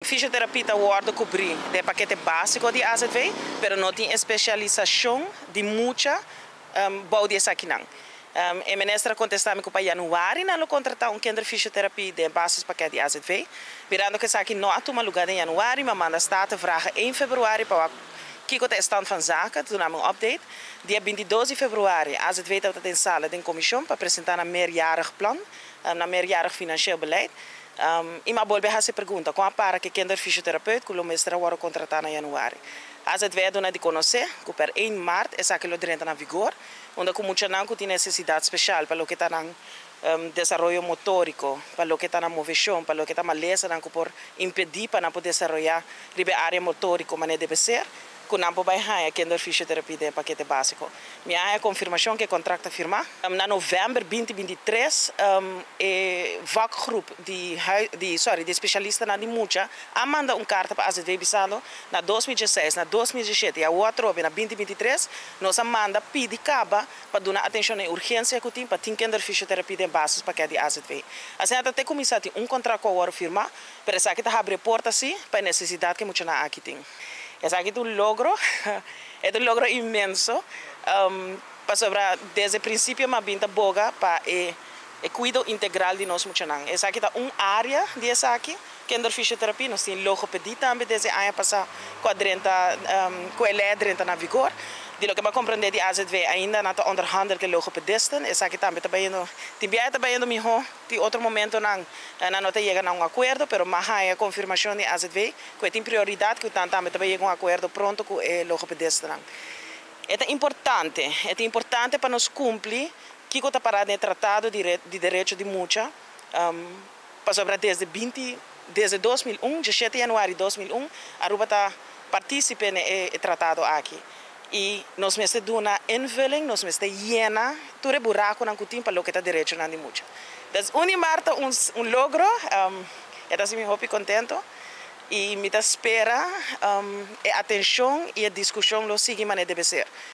Fisioterapia ta wordo cubri den pakete basico di AZV, pero no tin especialisacion di mucha bou di esakinan. E minister a contesta mi cu pa januari nan lo contrata un kinderfysiotherapie den basispakket di AZV. Mirando cu esaki no a tuma lugar den januari, m'a manda Staten vragen 1 februari pa kico ta e stand van zaken, duna mi un update. Dia 22 di februari, AZV tabata den sala den comision pa presenta nan meerjarig plan, nan meerjarig financieel beleid. Y m'a bolbe haci pregunta, con a para cu kinderfysiotherapeut cu lo mester a wordo contrata na januari. AZV a duna di conoce cu per 1 maart esaki lo drenta na vigor, unda cu muchanan cu tin necesidad special pa loke ta nan desaroyo motorico, pa loke ta nan movecion, pa loke ta malesanan cu por impedi pa nan por desaroya riba e area motorico manera debe ser, cu nan por bay haya kinderfysiotherapie den pakete basico. Mi a haya confirmacion cu e contract ta firma. Na november 2023, e vakgroep di, sorry, di specialistanan di mucha a manda un carta pa AZV bisando na 2016, na 2017 y awor atrobe na 2023, nos a manda pidi caba pa duna atencion na e urgencia cu tin pa tin kinderfysiotherapie den basispakket di AZV. Asina ta te cuminsa tin un contract cu a wordo firma, pero esaki ta habri e porta si pa e necesidad cu e muchanan aki tin. Esaki ta un logro, e ta un logro inmenso, pasobra desde principio m'a bin ta boga pa e cuido integral di nos muchanan. Esaki ta un area di esaki, kinderfysiotherapie, nos tin logopedie tambe desde aña pasa cu a drenta, cu e ley a drenta na vigor. Di loke m'a comprende di AZV ainda nan ta onderhandel cu e logopedisten, esaki tambe ta bayendo, tin biaha ta bayendo miho, tin otro momentonan nan no ta yega na un acuerdo, pero m'a haya confirmacion di AZV cu e tin prioridad cu nan tambe ta bay yega un acuerdo pronto cu e logopedistanan. E ta importante, e ta importante pa nos cumpli kico ta para den e Tratado di Derecho di Mucha, pasobra desde binti, desde 2001, 17 januari 2001, Aruba ta participe na e tratado aki. Y nos mester duna invulling, nos mester yena tur e buraconan cu tin pa loke ta derechonan di mucha. Dus 1 di maart ta un logro, e ta haci mi hopi contento y mi ta spera e atencion y e discusion lo sigui manera debe ser.